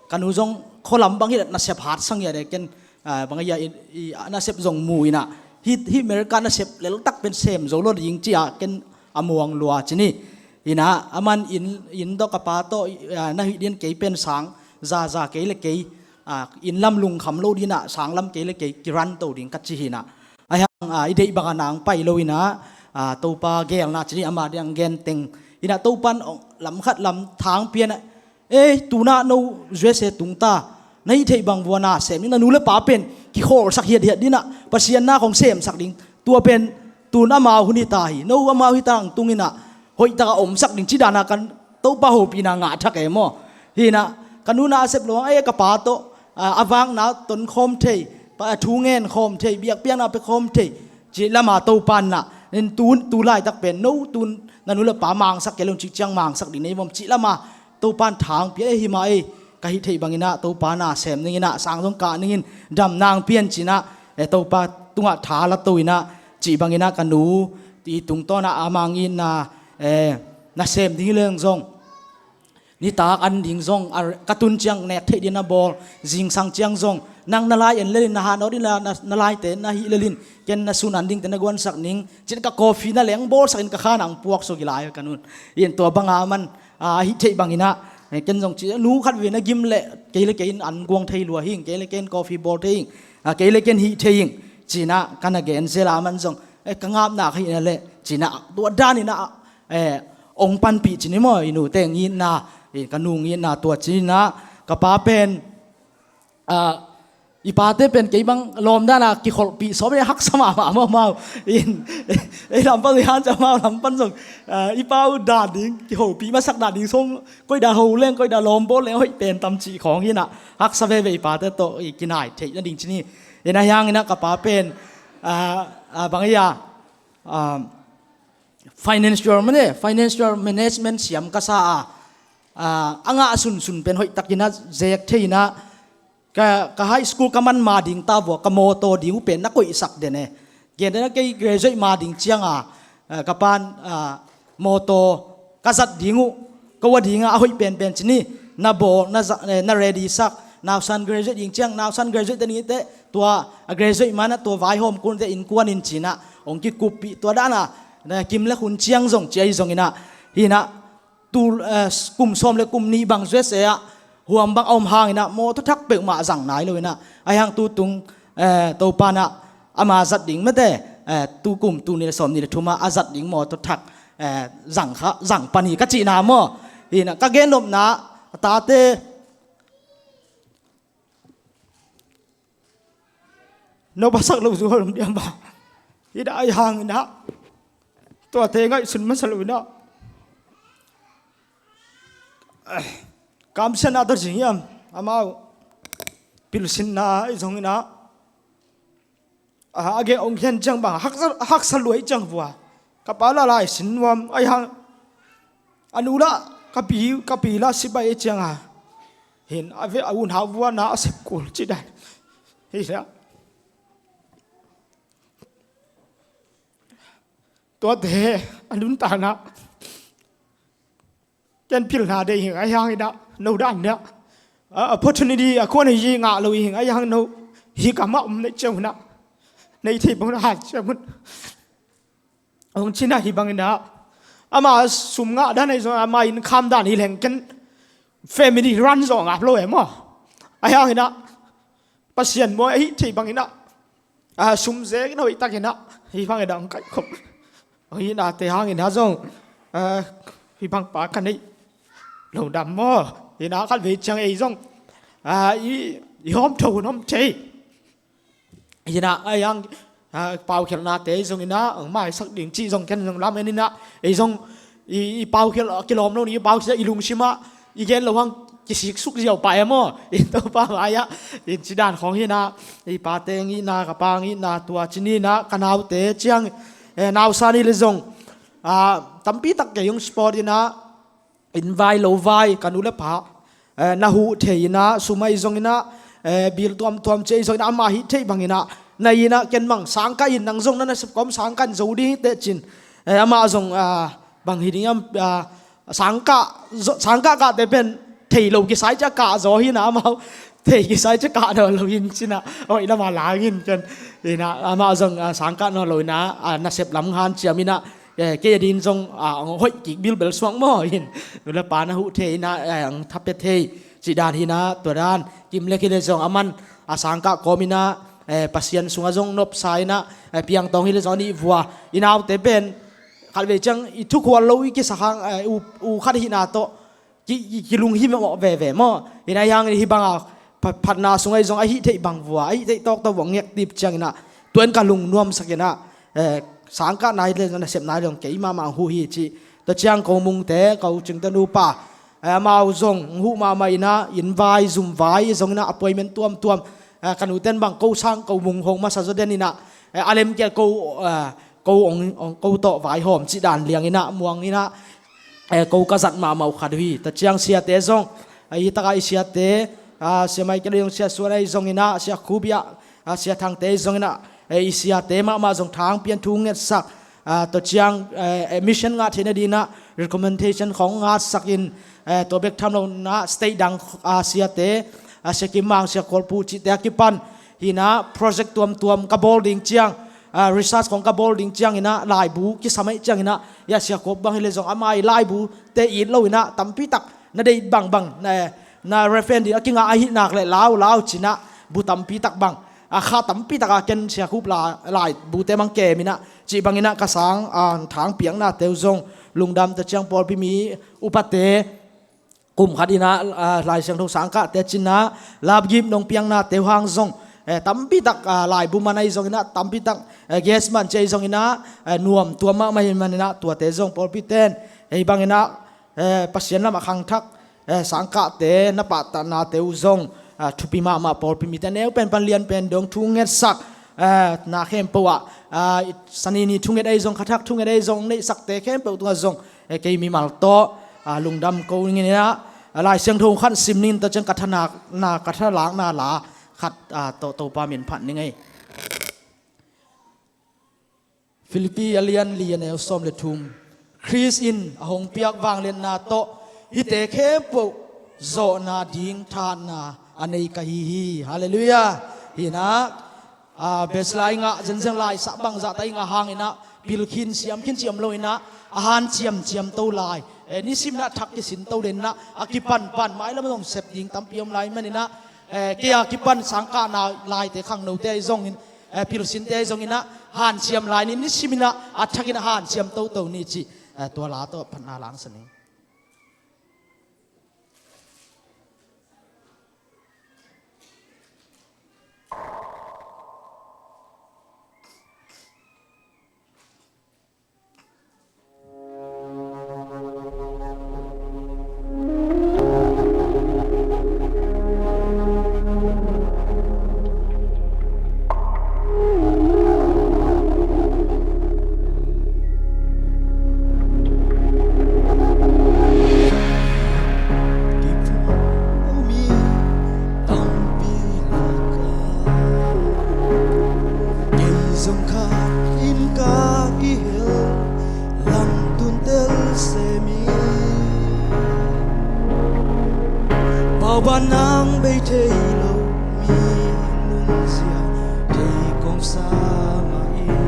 Ka nu zong khualam bang hi leh nasep hatsa ngiat e ken. Ah, bang a hia i, i, a nasep zong mu in ah. Hih, hih America nasep leltak pen sem zo lo ding ci a ken a muang lua ci ni. In ah, aman inn, inn tawh ka pa tawh, ah, na hih ding kei pen sang, za, za kei le kei, ah, inn lam lungkham lo ding ah, sang lam kei le kei, kiran to ding ka ci hi nah. A hiang, ah, i deih bang a nang pai lo in ah, ah, Topa gelna ci ni ama ding gen teng. In ah Topa'n ong, lam khat lam tha ong pia in ah, ei, tu-in ah no U S A tung ta, na hih theih bang vua na sem ding, na nu le pa pen kikhawlsak hiathiat ding ah, Pasian na khong semsak ding. Tua pen tu-in amau hun hi ta hi, no amau hi ta ang tung in ah, hoih tak a omsak ding ci dan a kan Topa hopihna ngah thak e maw. Hi nah, ka nu na a sep lo hang, ei, ka pa tawh, a, a vakna ton khawm thei, pa, a thu ngen khawm thei, biakpiakna pia khawm thei, Cih lama Topa in ah, tu, tu laitak pen no, tu na nu le pa mangsak kei lo cih ciang mangsak ding nei mawm cih lama Topa in thang pia ei hi mah ei. Ka hih theih bangin ah Topa nasem dingin ah sang zong kah dingin dam nang pian ci-in ah, eh, Topa tungah tha la to in ah, cih bangin ah ka nu i tungtawn ah a mang in ah, eh, nasem ding hi leng zong nitak an ding zong, a, ka tun ciang nek theih ding na bawl, zingsang ciang zong nang na lai en lelin, na hanawt in la na, na laite na hih lelin, ken na sun an dingte na guansak ning, cin ka coffee na leng bawlsakin ka khan ang puak suk i lai ka nun. In tua banga man, a, a hih theih bangin ah, eh, ken zong ci, nu khat ve na gim leh kei le kei in an guang thei lua hing, kei le kei in coffee bawl thei hing, a, kei le kei in hih thei hing, ci-in ah ka na gen zel a man zong, eh, ka ngapna ka hih na leh, ci-in ah tua danin ah, eh, ong panpih ci ni maw, i nute ngitna, eh, ka nu ngitna tua ci-in ah, ka pa pen, ah, i pate pen kei bang lawm dana kikholhpih sawm le haksa mahmah maw, maw. In, ei lam pan zong i han cia maw, lam pan zong, ah, i pa uh dan ding, kihopih masak dan ding sawm, koi da ho leng, koi da lawm bawl leng, hoih pen tam cih khawng in ah, haksa veve i pate tawh, i kinai theih nading ci ni. In a hiangin ah ka pa pen, ah, ah, bang ei a, ah, financial mane, financial management siam ka sa a, ah, a ngah sunsun pen hoih takin ah zek thei in ah, ka, ka high school ka man ma ding ta vua, ka mawtaw ding uh pen na koihsak den e. Gen den a kei graduate ma ding ciang a, ah, ka pan, ah, mawtaw ka zat ding uh, ka ua ding a, a hoih penpen ci ni, na bawl, na za-, eh, na ready sak, nausan graduate ding ciang, nausan graduate den i te, tua, a graduate man a tua vaihawm kun te innkuan in ci-in ah, ong kikuppih tua dan a, na kim le hun ciang zong ci ahi zongin ah, hi-in ah, tu, eh, kum sawm le kum nih bang U S A ah, huam bang a om hangin ah, mawtaw thak peuhmah zang nai lo in ah, a hiang tu tung, eh, Topa in ah, ama zat ding mate, eh, tu kum, tu nih le sawm nih le thum ah, a zat ding mawtaw thak, eh, zang kha, zang pan hi ka cihna maw. Hi-in ah, ka gennopna, a tate, no pasak lo zu a lum diam ba. Hi da ai hang in ah. Tuate ngaihsun masa lo in ah. Kamsiatna tawh zing hiam. Amau pilsinna i zong in ah. A, a gei ong hian ciang bang, haksa, haksa luai ciang vua. Ka pa la lai sin nuam, ai hang. A nu la, ka pi, ka pi la sipai ciang a. Hin, a ve, a un hau vua na a sep kul ci dan. Hi la. Tuate, a nun ta na. Ken pilna dei hing, ai hang i dah, no dan dah. A, opportunity, a kuan hi ngah lo hing, ai hang no. Hi ka ma um nei ciau na. Nei thei bang na hat ciau mun. Hong cina hi bang i dah. Ama sum ngah dan ai zong, ama in kham dan hi leng ken family run zong ngap lo em aw. Ai hang i dah. Pasian muai hi thei bang i dah. A, sum zek in hoih tak in ah, hi bang i dah hong kaih khop. Hong hi na te hang in ah zong, a, hi bang pa ka neih. Lo dam maw, hi na khat vei ciang ei zong. A, i, i hawm tho hun hawm thei. Hi na, a, yang, a, paukhialhna te zong in ah, ang maisak ding cih zong ken zong lam en in ah, ei zong, i, i paukhialh, a, kilawm lo ni, i paukhialh i lungsim ah, i gen lo hang, kisik suk ziau pa em aw, i Topa mai ah, in ci dan khawng hi na, i pate ngihna, ka pa ngihna, tua ci ni na, ka naute ciang, eh, nausa ni le zong, a, tampi tak kei hong sport in ah, inn vai lo vai, ka nu le pa, eh, na huh thei in ah, sum ahi zong in ah, eh, bil tuamtuam ci ahi zong in ah, ama hi thei bang in ah, na inn ah, ken mang sang ka inn nang zong na nasep kawm sang kan zo ding hi teh cin, eh, ama zong, a, bang hi ding am, a, sangkah, zo-, sangkah kah te pen thei lo kisai cia kah zaw hi na amau. Thei kisai cia kah nawn lo hin ci na. Hoih lama lang in ken. Hi na amau zong, a, sangkah nawn lo hi na, a, nasep lam han ciam hi na. Eh, kei a din zong, a, hoih kik bilbel suak maw hin. Nu le pa na huh thei hi na, eh, ang tha pia thei. Ci dan hi na, tua dan. Kim le khi le zong a man, a, sangkah kawm hi na, eh, Pasian sungah zong nopsa hi na, eh, piangtawng hi le zong a nih vua. I naute pen, khat vei ciang i thukhual lo i kisa hang, eh, u, u khat hihna tawh ki, ki, kilung hi mawh veve maw. Hi na hi hang hi banga phat, phatna sungah i zong a hih theih bang vua, a hih theih tawk tawh vua ngek tip ciang in ah, tuan ka lung nuamsak in ah, eh, sangkah nai le zong nasep nai le zong kei mahmah ang huh hi ci. Tua ciang ko mungte, ko cingte nupa, eh, amau zong huh mahmah in ah, inn vai, zum vai, zong in ah appointment tuamtuam, eh, ka nuten bang ko sang ko mung hong masa zaw den in ah, Eh, a lemkia ko, ah, ko ong, ong, ko tawh vaihawm cih dan liang inah, muang inah, eh, ko ka zat mahmah uh khat uh hi. Tua ciang siate zong, ah, i takah i siate, ah, Sia Michael ahi zong, Sia Suan ahi zong inah, Sia Khup ahi, ah, Sia Thangte ahi zong inah, eh, i siate mahmah zong thang pian thu ngetsak, ah, tua ciang, eh, eh, mission ngah theihna ding inah recommendation khong ngatsak in, eh, tua bek tham lo inah state dang, ah, siate, ah, Sia Kim Mang, Sia Khual Pu cihte a kipan hi inah project tuamtuam ka bawl ding ciang, ah, research khong ka bawl ding ciang inah laibu kisam ahih ciang inah, ya Sia Khup bang hi leh zong amah i laibute it lo inah tampi tak na deih bangbang, na, na reference ding a kingah ahih nak leh lau, lau ci inah bu tampi tak bang, ah, kha tampi tak a ken Sia Khup la, laibute mang kem inah cih bang inah ka sang, ah, thang piaknate uh zong lungdam. Tua ciang pawlpi mi upate, kum khat inah, ah, Lai Siangtho sangkahte ci inah lapgip nong piaknate uh hang zong, eh, tampi tak, ah, laibu man ahi zong inah, tampi tak, eh, gas man ci ahi zong inah, eh, nuam tuam mahmah hi man inah, tuate zong pawlpite in, eh, hih bang inah, eh, Pasian lamah khangthak, eh, sangkahte na pahtahna te uh zong, ah, thupi mahmah. Pawlpi mite neu pen pan lian pen dong thu ngetsak, eh, na khempeuh ah, ah, i Sani ni thunget ahi zong, kha thak thunget ahi zong, neihsakte khempeuh tungah zong, eh, kei mimal tawh, ah, lungdam ko ning inah, ah, Lai Siangtho khat sim ning, tua ciang ka thanak, na ka thalakna la khat, ah, tawh Topa min phat ning ei. Filippi a lian li a neu sawm le thum. Khrist in a hong piak vangliatna tawh hihte khempeuh zawhna ding thahatna a nei ka hi hi. Halleluiah. Hi inah, ah, best lai ngah, zenzen lai sah bangzah ta i ngah hang inah, pil khin siam khin ci om lo inah, a hanciam ciamto lai, eh, nisim inah thak kisinto den inah, a kipanpan mailam zong sep ding tampi om lai man inah, eh, kei a kipan sangkahna laite khangnote ahi zongin, eh, pilsinte ahi zong inah, hanciam lai ni, nisim inah a thak inah hanciam toto ni ci, eh, tua la tawh phatna la ngahsak ning. Kei zong khat in ka kihel, lamtun telsem in. Pauban nang bei thei lo, mi nunzia thei kong sa mah in.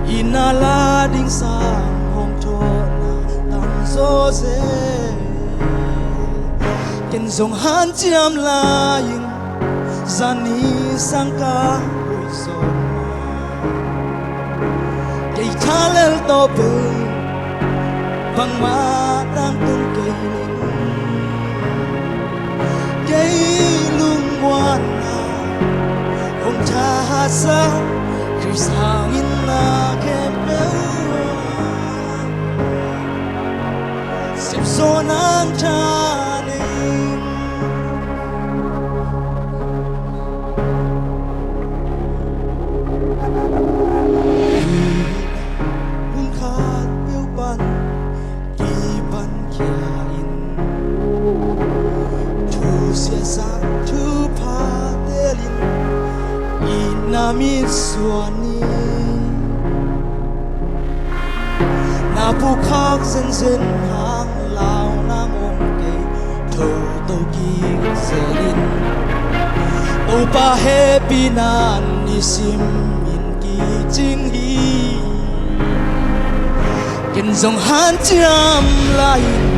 Inn ah la ding sang hong thawhna tam zawzen. Ken zong hanciam lai ing, zani sang ka hoih zaw. Kei thalel tawh bel bangmah tangtung kei ning. Kei lungmuanna hong thahatsa, Khrist hangin na khempeuh ah sepzaw nang tha nei ing. Hun khat peuh pan kipan khia in, thusia zang thupha telin, itna mitsuan in. Na pukkhak zenzen hang lau nang om kei, thoto kik zel in. Topa hehpihna nisim in kicing hi. Ken zong hanciam lai ing,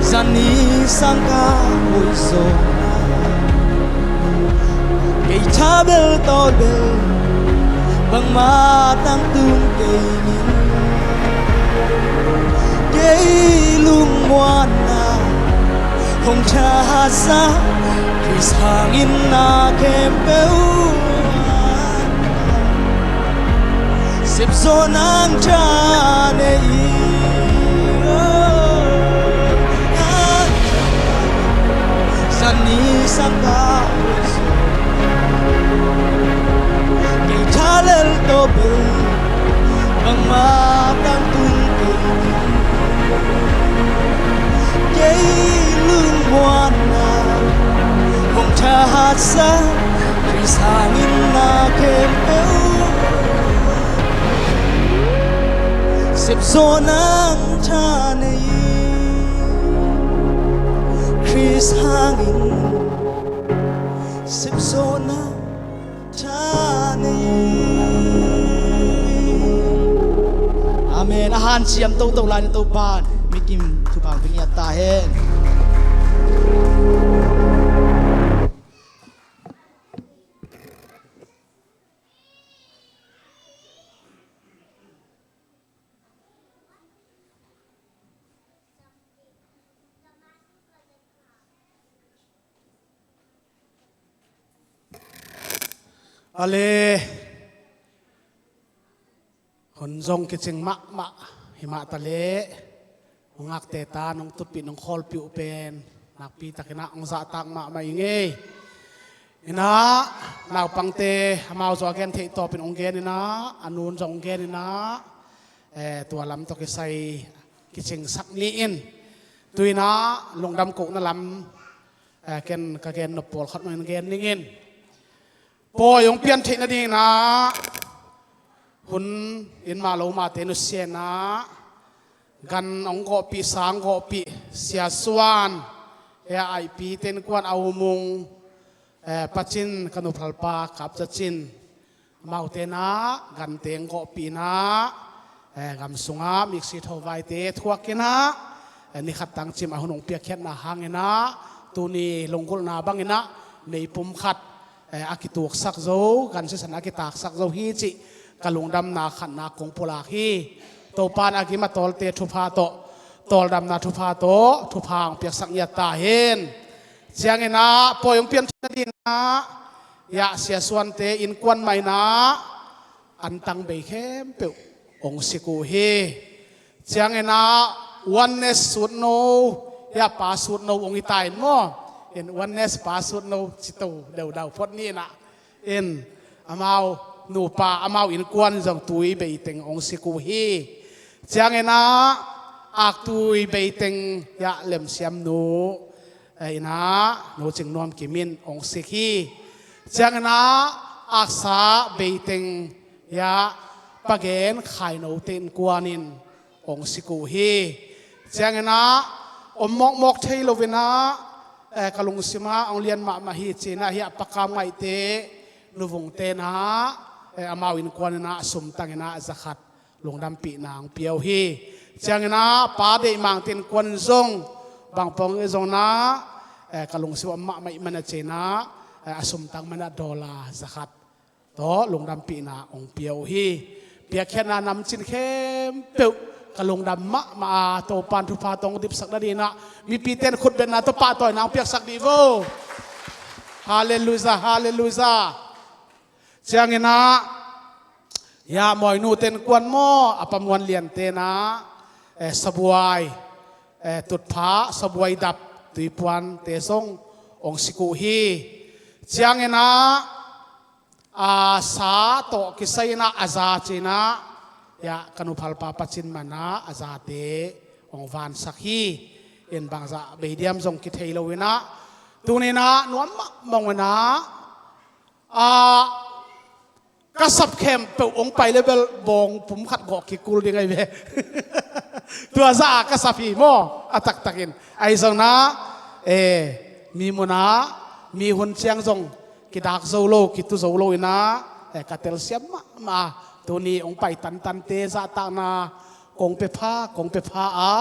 zani sang ka hoih zaw. Kei thalel tawh bel bangmah tangtung kei ning. Kei lungmuanna hong thahatsa, Khrist hangin na khempeuh ah sepzaw nang tha nei ing. Zani sang ka hoih zaw. Kei thalel Tawh bel bangmah tangtung kei, kei lungmuanna hong thahatsa, Khrist hangin na khempeuh sepzawhna tha nei. Khrist hangin sepzawhna tha nei. Amen. A hanciam toto lai-in Topa'n mikim thupha hong pia ta hen. Ale, hun zong kicing mahmah hi mah ta leh, hong ngakte ta nong tutpih nong khawlpih uh pen nakpi takin ah hong zahtak mahmah ing ei. Inah, naupangte amau zong a gen theih tawpin hong gen inah, a nun zong hong gen inah, eh, tua lam tawh kisai kicingsak ni in. Tu inah lungdam kohna lam, eh, ken ka gen nop pawlkhat mah in gen ning in. Pawi hong pian theih nading inah hun in mah lo mah te nusia inah, gan hong gawhpih, sang gawhpih, Sia Suan, hia Aihpi, Tenkuan, A U Mung, eh, Pa Cin, ka nu phalpa Kap Za Cin, amaute inah gante hong gawhpih inah, eh, gam sungah miksi thovaite thuak inah, eh, ni khat tangcim a hun hong piakkhiatna hang inah, tuni lunggulhna bang inah meipum khat, eh, a kituksak zo, gan sisan a kitaksak zo hi cih ka lungdamna khatna kong pulak hi. Topa'n a gim a tawlte thupha tawh, tawldamna thupha tawh thupha hong piaksak ngiat ta hen. Ciang inah pawi hong pian theih nading inah, hia Sia Suante innkuan mah inah antang bei khempeuh hong sik uh hi. Ciang inah oneness sutno, hia pa sutno hong hi ta in maw. In oneness pa sutno ci to deudau phot ni inah. In amau nupa, amau innkuan zong Tui Beiteng hong sik uh hi. Ciang inah Aktui Beiteng, hia Lemsiam nu, eh, inah Nu Cing Nuam Kim in hong sik hi. Ciang inah Aksa Beiteng, hia Pa Gen Khai Note innkuan in hong sik uh hi. Ciang inah om mawkmawk thei lo inah, eh, ka lungsim ah hong lian mahmah hi ci inah, hia Pa Kam Ngaihte, Nu Vungte inah, eh, amau innkuan inah sumtang inah za khat lungdampihna hong pia uh hi. Ciang inah Pa Deih Mangte innkuan in zong bang pawng hi zong inah, eh, ka lungsim ah om mahmah ih man a ci inah, eh, a sumtang man ah dollar za khat tawh lungdampihna hong pia uh hi. Piakkhiatna namcin khempeuh ka lungdam mahmah a, Topa'n thupha tawh hong dipsak nading inah mipite in khutbetna tawh pahtawina hong piaksak dih vo. Halleluiah, halleluiah. Ciang inah, hia Mawi Nu Tenkuan maw, a Pa Muan Liante inah, eh, sabuai, eh, tutphah, sabuai dap, tuipuante zong hong sik uh hi. Ciang inah, a sa tawh kisai inah a za ci inah, hia ka nu phalpa Pa Cin mah inah a zate hong vansak hi. In bangzah bei diam zong kithei lo inah, tuni inah nuam mahmah inah, a, ka sap khempeuh hong pai leh bel bawng pum khat gawh kikul ding ahi ve. Tua zah a ka sap hi maw, a taktakin. Ahi zong inah, eh, mi mun ah, mi hun ciang zong kidak zo lo, kitu zo lo inah, eh, ka telsiam mahmah a, tuni hong pai tantante zahtakna kong pia pha, kong pia pha a,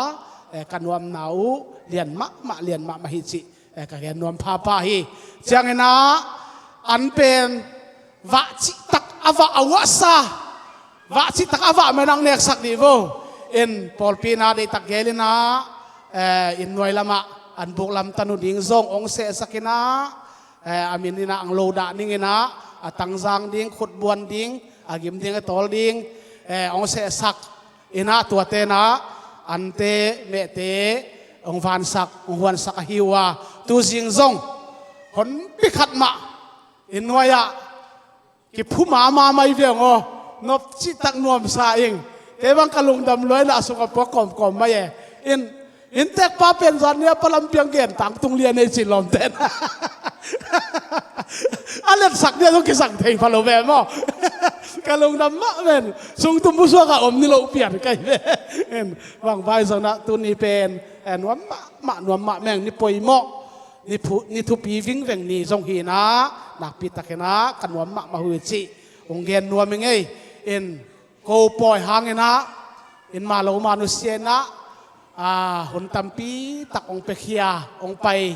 eh, ka nuamna uh lian mahmah, lian mahmah hi cih, eh, ka gen nuam phapha hi. Ciang inah an pen vah cihtak a vah a uahsa, vah cihtak a vah mah in hong neksak dih vo. In pawlpi inah deihtak gel inah, eh, inn nuai lamah an buk lamtan uh ding zong hong sehsak inah, eh, a min inah hong lo dah ning inah, a tangzang ding, khutbuan ding, a gim ding, a tawl ding, eh, hong sehsak inah, tuate inah ante mehte hong vansak, hong huansak ahi uh a, tu zing zong honpi khat mah inn nuai ah kiphu mahmah mai ve ung aw. Nop cihtak nuamsa ing. Kei bang ka lungdam lua in a sung a puak kawmkawm mai e. In, inntek pa pen zan nia pa lampiang gen tangtung lian ei ci lawmten. A letsak nia zong kisang thei pha lo ve maw. Ka lungdam mah ven. Sungtum busuak a om ni lo pian kai ve. In, bang vai zong a tuni pen, eh, nuam mahmah, nuam mah meng ni poimawh. Ni phu-, ni thupi vingveng ni zong hi in a, nakpi takin a, ka nuam mahmah uh hi cih hong gen nuam ing ei. In, ko pawi hang in a, in ma lo ma nusia in a, a, hun tampi tak hong piakhia, hong pai,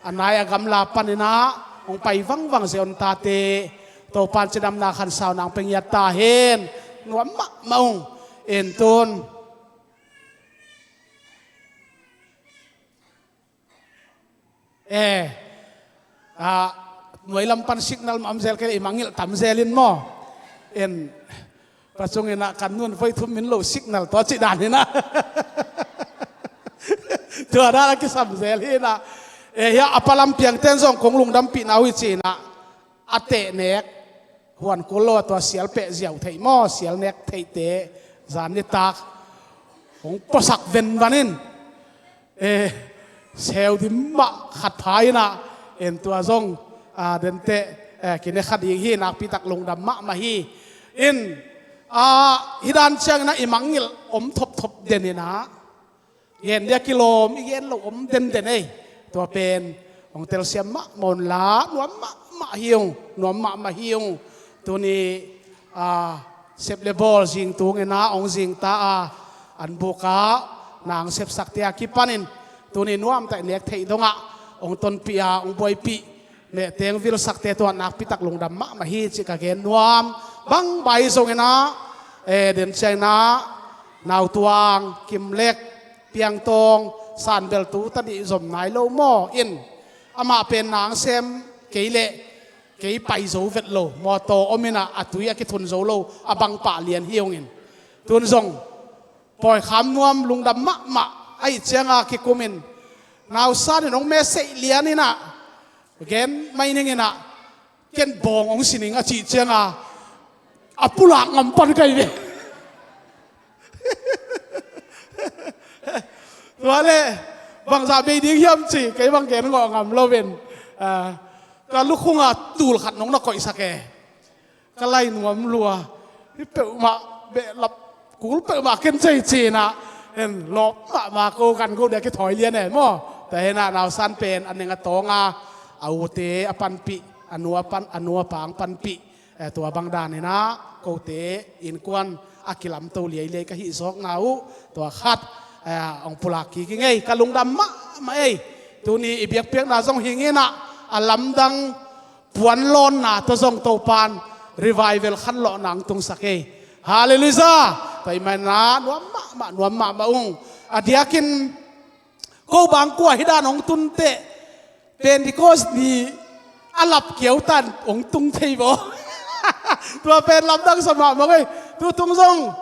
a nai a gamla pan in a, hong pai vangvang zia hong tate, Topan cidamna khansauna hong pia ngiat ta hen, nuam mahmah ung. In tun, eh, a, nuai lam pan signal mah om zel kei leh i mangngilh tam zel in maw. In, pacung in a kan nun voi thum min lo signal tua cih dan hi in a. Tua dan a kisam zel hi in a. Eh, hia a pa lampiang ten zong kong lungdampihna uh hi ci in a. A teh nek, huan kul lo a tua sial peh ziau theih maw, sial nek theihte, zan nitak hong puasak venvan in, eh, seu dim mah khat pha in a, en tua zong, a, dente, eh, kine kha ding hi, nakpi tak lungdam mahmah hi. In, a, hi dan ciangin a i mangngilh om thopthop den in a, gen dia kilawm i gen lo om denden ei. Tua pen hong telsiam mahmah un la, nuam mahmah hi ung, nuam mahmah hi ung. Tuni, a, sep le bawl zing tung in a hong zing ta a, an buk a nang sepsakte a kipanin tuni nuamtah i nek theih dongah hong tonpih a, hong buaipih mehteng vilsakte tua nakpi tak lungdam mahmah hi cih ka gen nuam. Bang bai zong in a, eh, den ciang in a, Nautuang, Kimlek, Piangtawng, Sanbeltu, tadih zom nai lo maw in, amah pen nang sem kei leh kei pai zo vet lo, mawtaw om in a, a tui a kithun zo lo, a bang pah lian hi ung in. Tun zong pawi kham nuam lungdam mahmah, ahih cianga kikum in, nausan in hong message lian in a, gen mai ning in a, ken bawng hong si ning a cih cianga, a pulak ngam pan kai ve. Tua le, bangzah bei ding hiam ci, kei bang gen ngawh ngam lo in, a, ka lukhunga tul khat nong na koihsak e. Ka lai nuam lua. Hi peuhmah behlap kul peuhmah ken cei cina. En lawp mahmah ko kan ko dia kithawi lian e maw. Tua hi in a nausan pen a neng a tawnga a ute a panpih, a nu a pan, a nu a pang panpih. Eh, tua bang dan in a kote innkuan a kilamto liailiai ka hih zawkna uh. Tua khat, eh, hong pulak kik ing ei, ka lungdam mahmah ei. Tuni i biakpiakna zong hi ing in a, a lamdang puanlawnna tawh zong Topan revival khanlawhna hong tungsak ei. Halleluiah. Tua ahih manin a nuam mahmah, nuam mahmah ung. A diakin ko bang kua hi dan hong tun teh Pentecost ni a lap kiau tan hong tung thei baw. Tua pen lamdang sa mahmah ei. Tutung zong,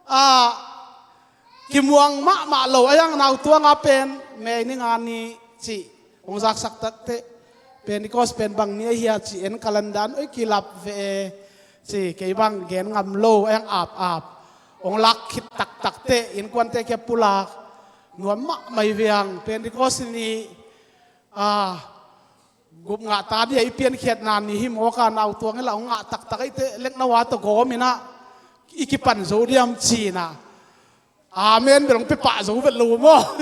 a, kimuang mahmah lo a, hiang nautuanga pen mei ni nga ni cih hong zaksak takteh Pentecost pen bang ni a hia ci en calendar in, oi, kilap ve e ci, kei bang gen ngam lo a, hiang ap ap hong lak khit taktakteh innkuante kia pulak. Nuam mahmah hi ve ang. Pentecost ni, a, gup ngah ta dia i piankhiatna ni hi mawk a, nautuang hi la hong ngah taktak ei teh, lekna ua tawh gawm in a, i kipan zo diam cina. Amen bel hong pia pah zo vet lo maw.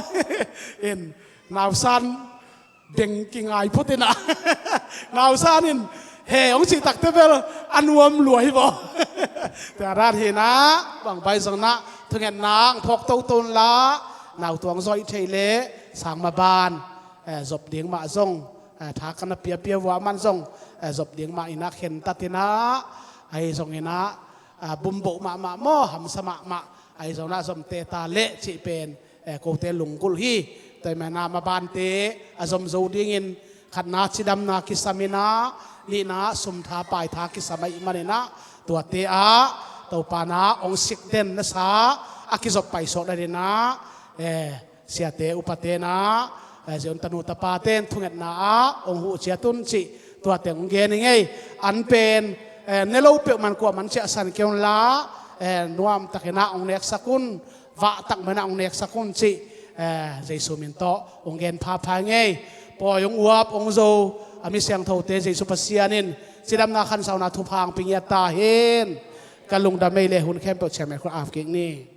In, nausan beng kingai phot in a. Nausan in he hong cih takteh bel a nuam lua hi baw. Tua dan hi in a, bang bai zong in a thungetna hong phawk toto un la, nautuang zawi thei leh sang maban, eh, zop ding mah zong, eh, tha ka na piapia vua man zong, eh, zop ding mah in a khentat in a, ahi zong in a, ah, bumboh mahmah maw, hamsa mahmah, ahi zong in a zomte ta leh cih pen, eh, kote lunggulh hi. Tua ahih manin a mabante a zom zo dingin khatna cidamna kisam in a, nihna sumtha paitha kisam ahih manin a, tuate ah Topa in a hong sik den nasa a kizop paisuak den in a, eh, siate upate in a, eh, zion tanu tapate in thungetna ah hong huh ciat un cih tua teng hong gen ing ei. An pen eh, ne lo peuhmah kuaman ciahsan kei un la, eh, nuamtakin ah hong neksak un, vahtak manin ah hong neksak un cih, eh, Jesu min tawh hong gen phapha ngei. Pawi hong uap hong zo a mi siangthote Jesu Pasian in cidamna khansauna thupha hong pia ngiat ta hen. Ka lungdam ei leh hun khempeuh ciang meh khua ap kik ni.